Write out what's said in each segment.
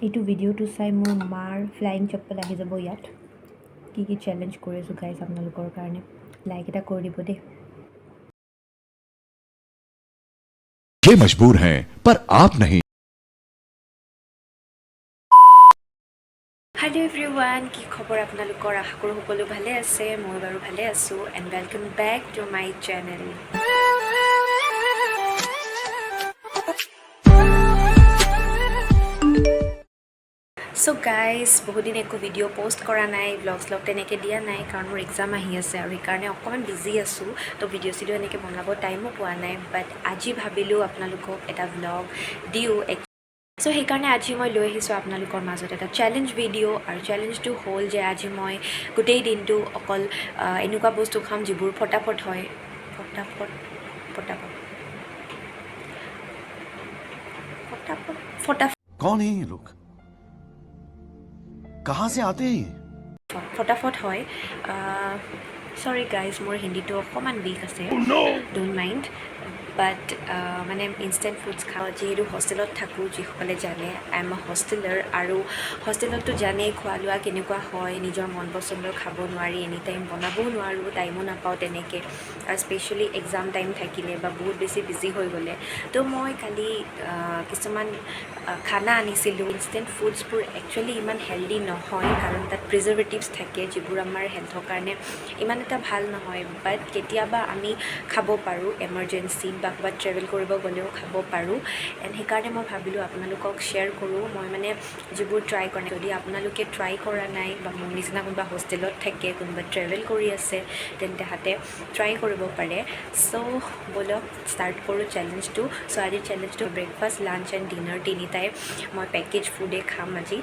এইটো ভিডিঅ'টো চাই মোৰ মাৰ ফ্লাইং চপ্পল আহি যাব। ইয়াত কি কি চেলেঞ্জ কৰি আছোঁ গাইজ আপোনালোকৰ কাৰণে, লাইক এটা কৰি দিব দেই। ये मजबूर हैं, पर आप नहीं। হেল্ল' এভৰিৱান, কি খবৰ আপোনালোকৰ? আশা কৰোঁ সকলো ভালে আছে। মই বাৰু ভালে আছোঁ and welcome back to my channel. So guys, বহুদিন একো ভিডিঅ' পষ্ট কৰা নাই, ব্লগ শ্লগ তেনেকৈ দিয়া নাই, কাৰণ মোৰ এক্সাম আহি আছে আৰু সেইকাৰণে অকণমান বিজি আছোঁ। তো ভিডিঅ' চিডিঅ' এনেকৈ বনাব টাইমো পোৱা নাই। বাট আজি ভাবিলোঁ আপোনালোকক এটা ব্লগ দিওঁ। চ' সেইকাৰণে আজি মই লৈ আহিছোঁ আপোনালোকৰ মাজত এটা চেলেঞ্জ ভিডিঅ'। আৰু চেলেঞ্জটো হ'ল যে আজি মই গোটেই দিনটো অকল এনেকুৱা বস্তু খাম যিবোৰ ফটাফট হয়, ফটাফট ফটাফট ফটাফট ফটাফট। कौन है ये लोग? कहां से आते हैं ये? ফটাফট হয়। চৰি গাইজ, মোৰ হিন্দীটো অকণমান উইক আছে, don't mind. বাট মানে ইনষ্টেণ্ট ফুডছ খাওঁ, যিহেতু হোষ্টেলত থাকোঁ। যিসকলে জানে, I am a hosteler আৰু হোষ্টেলততো জানেই খোৱা লোৱা কেনেকুৱা হয়। নিজৰ মন পচন্দৰ খাব নোৱাৰি, এনি টাইম বনাবও নোৱাৰোঁ, টাইমো নাপাওঁ তেনেকৈ, আৰু স্পেচিয়েলি এক্সাম টাইম থাকিলে বা বহুত বেছি বিজি হৈ গ'লে। তো মই কালি কিছুমান খানা আনিছিলোঁ। ইনষ্টেণ্ট ফুডছবোৰ একচুৱেলি ইমান হেল্ডি নহয়, কাৰণ তাত প্ৰিজাৰ্ভেটিভছ থাকে যিবোৰ আমাৰ হেল্থৰ কাৰণে ইমান এটা ভাল নহয়। বাট কেতিয়াবা আমি খাব পাৰোঁ, এমাৰ্জেঞ্চিত বা ক'ৰবাত ট্ৰেভেল কৰিব গ'লেও খাব পাৰোঁ। এণ্ড সেইকাৰণে মই ভাবিলোঁ আপোনালোকক শ্বেয়াৰ কৰোঁ, মই মানে যিবোৰ ট্ৰাই কৰা নাই। যদি আপোনালোকে ট্ৰাই কৰা নাই বা মোৰ নিচিনা কোনোবা হোষ্টেলত থাকে, কোনোবা ট্ৰেভেল কৰি আছে, তেন্তে তাহাঁতে ট্ৰাই কৰিব পাৰে। চ' ব'লক, ষ্টাৰ্ট কৰোঁ চেলেঞ্জটো। চ' আজিৰ চেলেঞ্জটো ব্ৰেকফাষ্ট, লাঞ্চ এণ্ড ডিনাৰ তিনিটাই মই পেকেজ ফুডেই খাম আজি,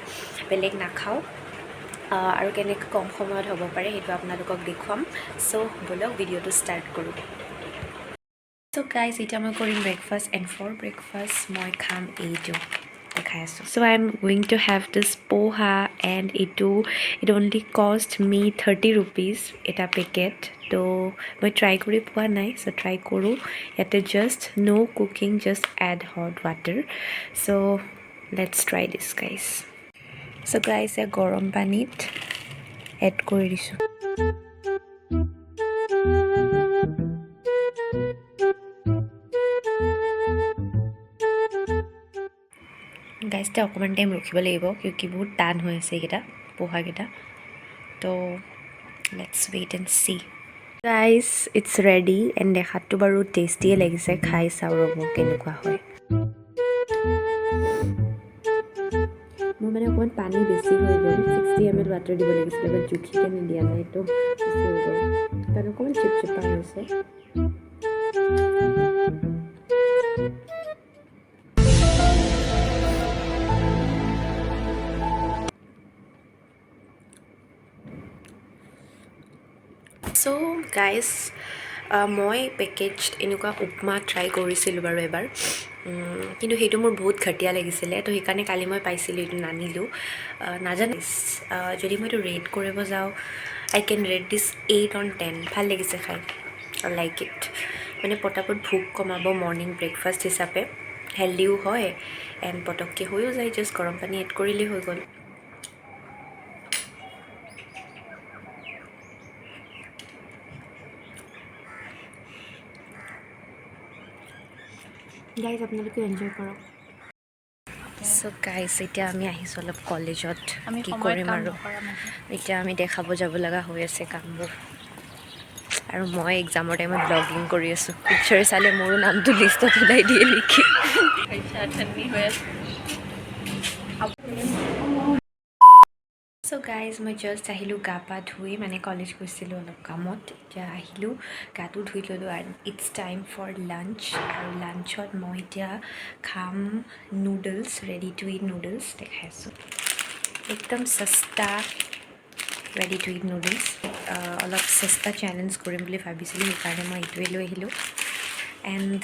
বেলেগ নাখাওঁ। আৰু কেনেকৈ কম সময়ত হ'ব পাৰে সেইটো আপোনালোকক দেখুৱাম। চ' ব'লক, ভিডিঅ'টো ষ্টাৰ্ট কৰোঁ। চ' গাইজ, এতিয়া মই কৰিম ব্ৰেকফাষ্ট এণ্ড ফৰ ব্ৰেকফাষ্ট মই খাম এইটো, দেখাই আছোঁ। So I am going to have this poha and এইটো, it only cost me ₹30 এটা পেকেট। তো মই ট্ৰাই কৰি পোৱা নাই, চ' ট্ৰাই কৰোঁ। ইয়াতে just no cooking, just add hot water. So let's try this, guys. So guys, এয়া গৰম পানীত এড কৰি দিছোঁ। গাইজ, এতিয়া অকণমান টাইম ৰখিব লাগিব, কিয় বহুত টান হৈ আছে এইকেইটা পোহাকেইটা। তো let's wait and see. Guys, it's ready and দেখাততো বাৰু টেষ্টিয়ে লাগিছে। খাই চাওঁ ৰ'ব কেনেকুৱা হয়। মোৰ মানে অকণমান পানী বেছি হৈ গ'ল। 60 ml water দিব লাগিছিলে, বাট জুখি কেনে দিয়া নাই, তো বেছি হৈ গ'ল, কাৰণ অকণমান চিপচিপা হৈছে। চ' গাইজ, মই পেকেজ এনেকুৱা উপমা ট্ৰাই কৰিছিলোঁ বাৰু এবাৰ, কিন্তু সেইটো মোৰ বহুত ঘটিয়া লাগিছিলে। তো সেইকাৰণে কালি মই পাইছিলোঁ, এইটো নানিলোঁ। নাজানো, যদি মই এইটো ৰেট কৰিব যাওঁ, I can rate this 8 on 10। ভাল লাগিছে খাই, লাইক it. মানে পটাপট ভোক কমাব, মৰ্ণিং ব্ৰেকফাষ্ট হিচাপে হেল্ডিও হয় এণ্ড পটককৈ হৈও যায়, জাষ্ট গৰম পানী এড কৰিলেই হৈ গ'ল। গাইজ, আপোনালোকে এনজয় কৰক। চ' গাইজ, এতিয়া আমি আহিছোঁ অলপ কলেজত। আমি কি সময়ত কৰিম কাম আৰু নকৰা মানুহ। এতিয়া আমি দেখাব যাব লগা হৈ আছে কামবোৰ আৰু মই এক্সামৰ টাইমত ব্লগিং কৰি আছোঁ। পিকচাৰ চালে মোৰো নামটো লিষ্টত ওলাই দিয়ে নেকি? ঠাণ্ডি হৈ আছে। চ' গাইজ, মই জাষ্ট আহিলোঁ গা পা ধুই, মানে কলেজ গৈছিলোঁ অলপ কামত, এতিয়া আহিলোঁ, গাটো ধুই ল'লোঁ আৰু it's time for lunch. আৰু লাঞ্চত মই এতিয়া খাম noodles, ready to eat noodles। দেখাই আছোঁ, একদম সস্তা ৰেডি টু it noodles. অলপ সস্তা চেলেঞ্জ কৰিম বুলি ভাবিছিলোঁ, সেইকাৰণে মই এইটোৱে লৈ আহিলোঁ। And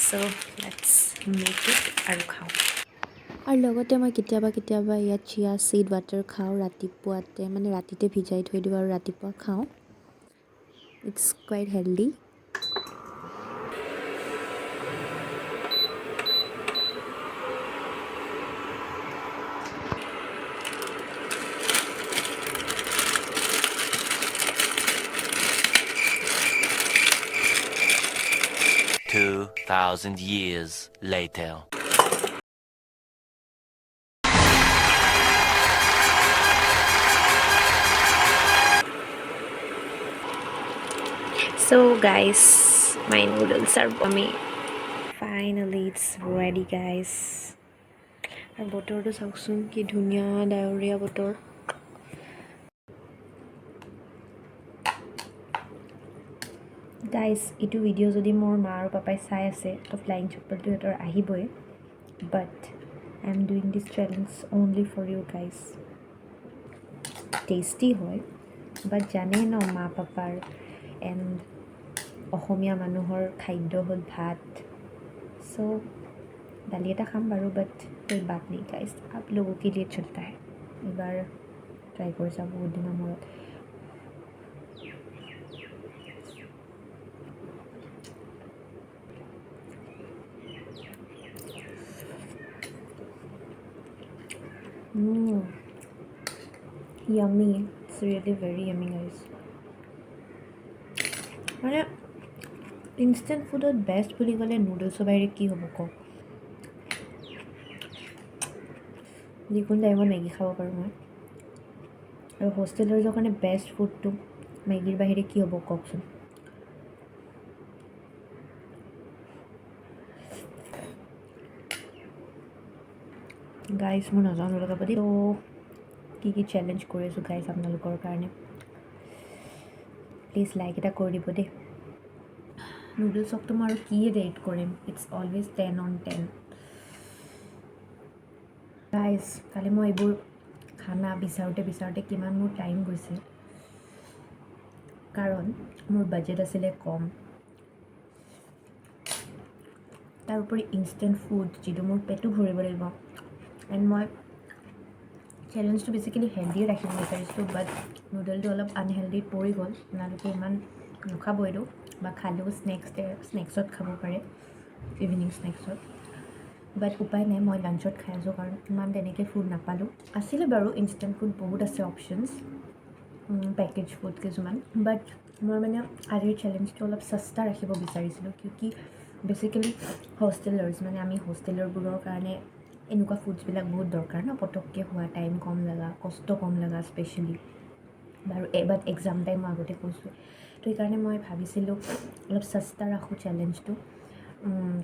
so let's make it আৰু খাওঁ। আৰু লগতে মই কেতিয়াবা কেতিয়াবা ইয়াত চিয়া চিড ৱাটাৰ খাওঁ ৰাতিপুৱাতে, মানে ৰাতিতে ভিজাই থৈ দিওঁ আৰু ৰাতিপুৱা খাওঁ। It's quite healthy. 2,000 years later. So guys, my noodles are yummy. Finally, it's ready, guys. আৰু বতৰটো চাওকচোন, কি ধুনীয়া ডাৱৰীয়া বতৰ। গাইজ, এইটো ভিডিঅ' যদি মোৰ মা আৰু পাপাই চাই আছে, তো ফ্লাইং চপ্পলটো সিহঁতৰ আহিবই, but I am doing this challenge only for you guys. Tasty হয়, বাট জানেই ন, মা পাপাৰ এণ্ড অসমীয়া মানুহৰ খাদ্য হ'ল ভাত। চ' দালি এটা খাম বাৰু, বাট कोई बात नहीं গাইজ, आप लोगों के लिए चलता है। এইবাৰ ট্ৰাই কৰি চাওঁ বহুত দিনৰ মূৰত। Yummy. It's really very yummy, guys. মানে ইনষ্টেণ্ট ফুডত বেষ্ট বুলি ক'লে নুডলছৰ বাহিৰে কি হ'ব কওক? যিকোনো টাইমত মেগী খাব পাৰোঁ মই আৰু হোষ্টেলাৰ্ছৰ কাৰণে বেষ্ট ফুডটো মেগীৰ বাহিৰে কি হ'ব কওকচোন? গাইজ, মই নাজানো লগাব দেই। ত' কি কি চেলেঞ্জ কৰি আছোঁ গাইজ আপোনালোকৰ কাৰণে, প্লিজ লাইক এটা কৰি দিব দেই। নুডলছকতো মই আৰু কি ৰেট কৰিম? It's always 10 on 10, guys. কালি মই এইবোৰ খানা বিচাৰোঁতে বিচাৰোঁতে কিমান মোৰ টাইম গৈছে, কাৰণ মোৰ বাজেট আছিলে কম, তাৰোপৰি ইনষ্টেণ্ট ফুড যিটো মোৰ পেটো ভৰিব লাগিব। এণ্ড মই চেলেঞ্জটো বেচিকেলি হেল্ডিয়ে ৰাখিব বিচাৰিছিলোঁ, বাট নুডলটো অলপ আনহেল্ডিত পৰি গ'ল। আপোনালোকে ইমান নাখাব এইটো, বা খালেও স্নেক্সত খাব পাৰে, ইভিনিং স্নেক্সত। বাট উপায় নাই, মই লাঞ্চত খাই আছোঁ, কাৰণ ইমান তেনেকৈ ফুড নাপালোঁ। আছিলে বাৰু, ইনষ্টেণ্ট ফুড বহুত আছে অপশ্যনছ, পেকেজ ফুড কিছুমান, বাট মই মানে আজিৰ চেলেঞ্জটো অলপ সস্তা ৰাখিব বিচাৰিছিলোঁ, কিউকি বেচিকেলি হোষ্টেলাৰ্ছ, মানে আমি হোষ্টেলাৰবোৰৰ কাৰণে এনেকুৱা ফুডছবিলাক বহুত দৰকাৰ ন, পটককৈ হোৱা, টাইম কম লগা, কষ্ট কম লগা স্পেচিয়েলি বাৰু। বাট এক্সাম টাইম, মই আগতে কৈছোঁ। তো সেইকাৰণে মই ভাবিছিলোঁ অলপ সস্তা ৰাখোঁ চেলেঞ্জটো,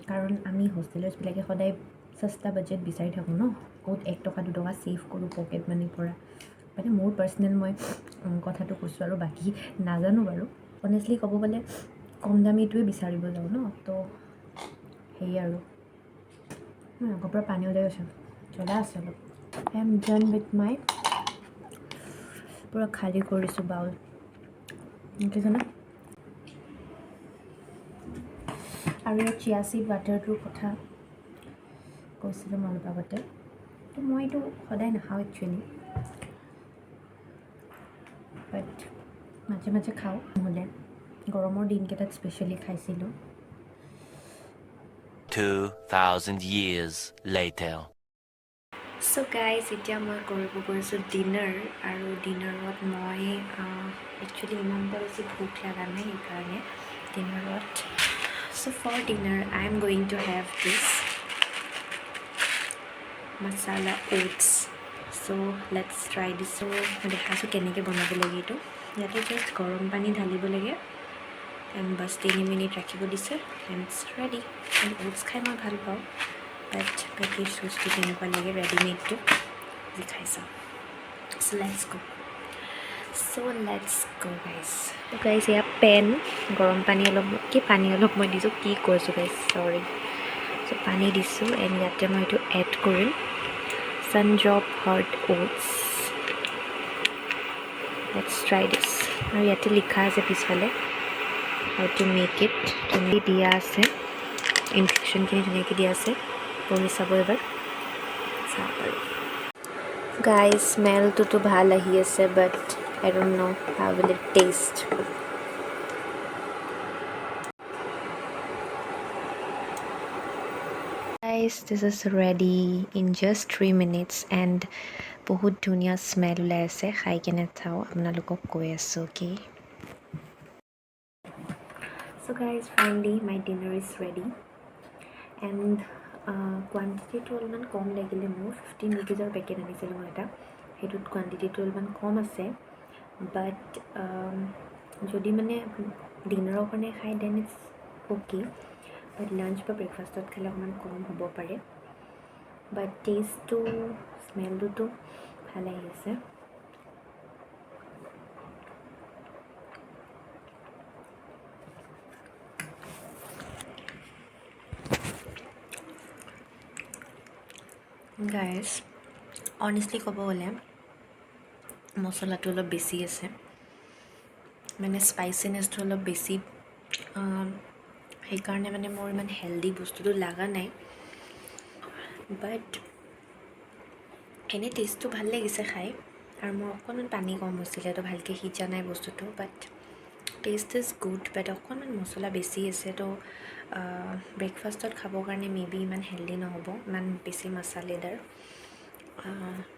কাৰণ আমি হোষ্টেলাৰ্ছবিলাকে সদায় সস্তা বাজেট বিচাৰি থাকোঁ ন, ক'ত 1 টকা 2 টকা ছেভ কৰোঁ পকেট মানিৰ পৰা। মানে মোৰ পাৰ্চনেল মই কথাটো কৈছোঁ আৰু বাকী নাজানো বাৰু। অনেষ্টলি ক'ব গ'লে কম দামীটোৱে বিচাৰিব যাওঁ ন। তো সেয়ে আৰু মোৰ আগৰ পৰা পানী ওলাই গৈছে, জ্বলা আছে অলপ। I am done with my, পূৰা খালী কৰিছোঁ বাউল, দেখিছেনে? আৰু ইয়াৰ চিয়া চিড ৱাটাৰটোৰ কথা কৈছিলোঁ মই অলপ আগতে। তো মই এইটো সদায় নাখাওঁ একচুৱেলি, বাট মাজে মাজে খাওঁ। নহ'লে গৰমৰ দিনকেইটাত স্পেচিয়েলি খাইছিলোঁ। 2,000 years later. চ' গাইজ, এতিয়া মই কৰিব গৈছোঁ ডিনাৰ আৰু ডিনাৰত মই একচুৱেলি ইমান এটা বেছি ভোক লগা নাই, সেইকাৰণে ডিনাৰত, so for dinner I am going to have this masala oats. So let's try this. So মই দেখাইছোঁ কেনেকৈ বনাব লাগে এইটো। ইয়াতে জাষ্ট গৰম পানী ঢালিব লাগে এণ্ড বাছ, 3 মিনিট ৰাখিব দিছে and it's ready. And oats খাই মই ভাল পাওঁ, বাট পেকেজ বস্তু কেনেকুৱা লাগে ৰেডিমেডটো যি খাই চাওঁ। So let's go, so let's go, guys. Guys, এয়া পেন, গৰম পানী অলপ, কি পানী অলপ মই দিছোঁ, কি কৈছোঁ গাইজ, চৰি। চ' পানী দিছোঁ এণ্ড ইয়াতে মই এইটো এড কৰিম, Sundrop hot oats. Let's try this. আৰু ইয়াতে লিখা আছে পিছফালে how to make it, ধুনীয়াকৈ দিয়া আছে। ইনষ্ট্ৰাকশ্যনখিনি ধুনীয়াকৈ দিয়া আছে, পঢ়ি চাব এবাৰ। চাওক আৰু গাইজ, স্মেলটোতো ভাল আহি আছে, but I don't know how will it taste. Guys, this is ready in just 3 minutes and বহুত ধুনীয়া স্মেল ওলাই আছে। খাই কেনে চাওঁ, আপোনালোকক কৈ আছোঁ। Okay, so guys, finally my dinner is ready. And কোৱাণ্টিটিটো অলপমান কম লাগিলে মোৰ। 15 ৰুপিজৰ পেকেট আনিছিলোঁ মই এটা, সেইটোত কোৱাণ্টিটিটো অলপমান কম আছে। বাট যদি মানে ডিনাৰৰ কাৰণে খায়, then it's okay, but lunch বা ব্ৰেকফাষ্টত খালে অকণমান কম হ'ব পাৰে। বাট টেষ্টটো, স্মেলটোতো ভাল আহি আছে। গাইজ, অনেষ্টলি ক'ব গ'লে মছলাটো অলপ বেছি আছে, মানে স্পাইচিনেছটো অলপ বেছি। সেইকাৰণে মানে মোৰ ইমান হেল্ডি বস্তুটো লগা নাই। বাট এনেই টেষ্টটো ভাল লাগিছে খাই। আৰু মোৰ অকণমান পানী কম হৈছিলে, তো ভালকৈ সিজা নাই বস্তুটো, but taste is good, but অকণমান মছলা বেছি আছে। তো ব্ৰেকফাষ্টত খাবৰ কাৰণে মে বি ইমান হেল্ডি নহ'ব, ইমান বেছি মছালেদাৰ।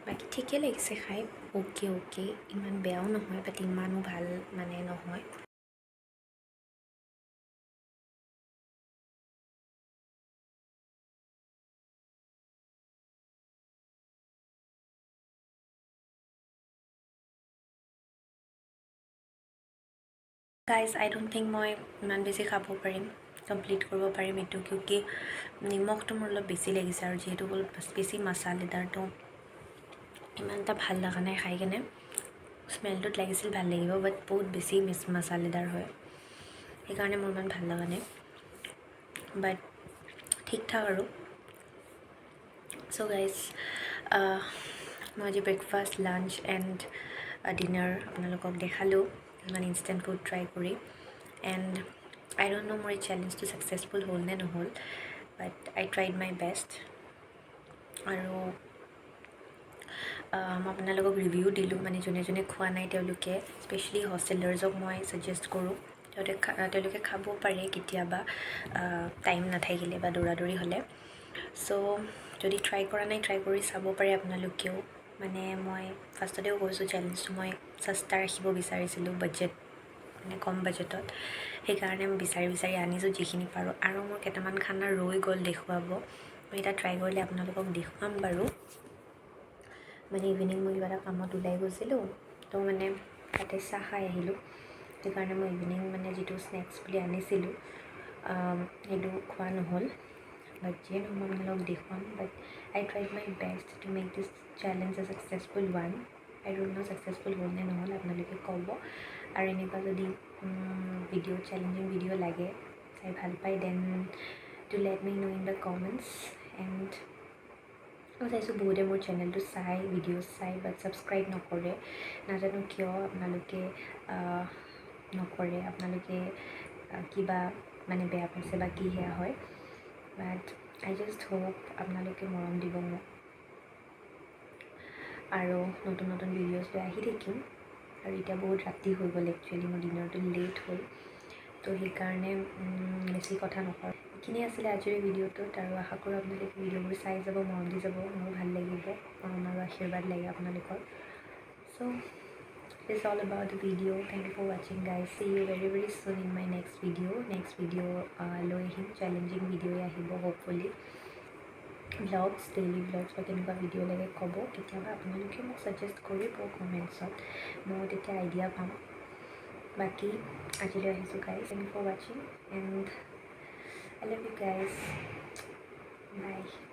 বাকী ঠিকে লাগিছে খাই, অ'কে, ইমান বেয়াও নহয়, বাট ইমানো ভাল মানে নহয়। গাইজ, I don't think মই ইমান বেছি খাব পাৰিম, কমপ্লিট কৰিব পাৰিম এইটো, কিউকি নিমখটো মোৰ অলপ বেছি লাগিছে আৰু যিহেতু অলপ বেছি মছালেদাৰটো ইমান এটা ভাল লগা নাই খাই কেনে। স্মেলটোত লাগিছিল ভাল লাগিব, বাট বহুত বেছি মছালেদাৰ হয়, সেইকাৰণে মোৰ ইমান ভাল লগা নাই। বাট ঠিক ঠাক আৰু। চ' গাইজ, মই আজি ব্ৰেকফাষ্ট, লাঞ্চ এণ্ড ডিনাৰ আপোনালোকক দেখালোঁ কিছুমান ইনষ্টেণ্ট ফুড ট্ৰাই কৰি। এণ্ড I don't ন' মোৰ এই চেলেঞ্জটো ছাকচেছফুল হ'ল নে নহ'ল, but I tried my best. আৰু মই আপোনালোকক ৰিভিউ দিলোঁ। মানে যোনে যোনে খোৱা নাই তেওঁলোকে, স্পেচিয়েলি হোষ্টেলাৰ্ছক মই ছাজেষ্ট কৰোঁ, তেওঁলোকে খাব পাৰে কেতিয়াবা টাইম নাথাকিলে বা দৌৰা দৌৰি হ'লে। চ' যদি ট্ৰাই কৰা নাই, ট্ৰাই কৰি চাব পাৰে আপোনালোকেও। মানে মই ফাৰ্ষ্টতেও কৈছোঁ, চেলেঞ্জটো মই সস্তা ৰাখিব বিচাৰিছিলোঁ, বাজেট মানে কম বাজেটত। সেইকাৰণে মই বিচাৰি বিচাৰি আনিছোঁ যিখিনি পাৰোঁ। আৰু মোৰ কেইটামান খানা ৰৈ গ'ল দেখুৱাব। মই এতিয়া ট্ৰাই কৰিলে আপোনালোকক দেখুৱাম বাৰু। মানে ইভিনিং মই কিবা এটা কামত ওলাই গৈছিলোঁ, তো মানে তাতে চাহ খাই আহিলোঁ। সেইকাৰণে মই ইভিনিং মানে যিটো স্নেক্স বুলি আনিছিলোঁ, সেইটো খোৱা নহ'ল। বাট যিয়ে নহওক, মই আপোনালোকক দেখুৱাম। But I tried my best to make this challenge a successful one. I don't know successful হ'ল নে নহ'ল, আপোনালোকে ক'ব। আৰু এনেকুৱা যদি ভিডিঅ', চেলেঞ্জিং ভিডিঅ' লাগে, চাই ভাল পায়, then do let me know in the comments. And মই চাইছোঁ বহুতে মোৰ চেনেলটো চাই, ভিডিঅ' চাই, বাট ছাবস্ক্ৰাইব নকৰে। নাজানো কিয় আপোনালোকে নকৰে। আপোনালোকে কিবা মানে বেয়া পাইছে বা কি সেয়া হয়। বাট আই জাষ্ট হোপ আপোনালোকে মৰম দিব মোক আৰু নতুন নতুন ভিডিঅ'জ লৈ আহি থাকিম। আৰু এতিয়া বহুত ৰাতি হৈ গ'ল। একচুৱেলি মোৰ ডিনাৰটো লেট হ'ল, তো সেইকাৰণে বেছি কথা নকওঁ। এইখিনিয়ে আছিলে আজিৰ ভিডিঅ'টোত। আৰু আশা কৰোঁ আপোনালোকে ভিডিঅ'বোৰ চাই যাব, মৰম দি যাব, মোৰো ভাল লাগিব। মৰম আৰু আশীৰ্বাদ লাগে আপোনালোকৰ। So this all about the video. Thank you for watching, guys. See you very, very soon in my next video. Next video লৈ আহিম, চেলেঞ্জিং ভিডিঅ'ই আহিব হোপফুলি। ভ্লগছ, ডেইলি ভ্লগছ বা কেনেকুৱা ভিডিঅ' লাগে ক'ব কেতিয়াবা। আপোনালোকে মোক ছাজেষ্ট কৰিব কমেণ্টছত, ময়ো তেতিয়া আইডিয়া পাম। বাকী আজিলৈ আহিছোঁ, guys. Thank you for watching and I love you guys. Bye.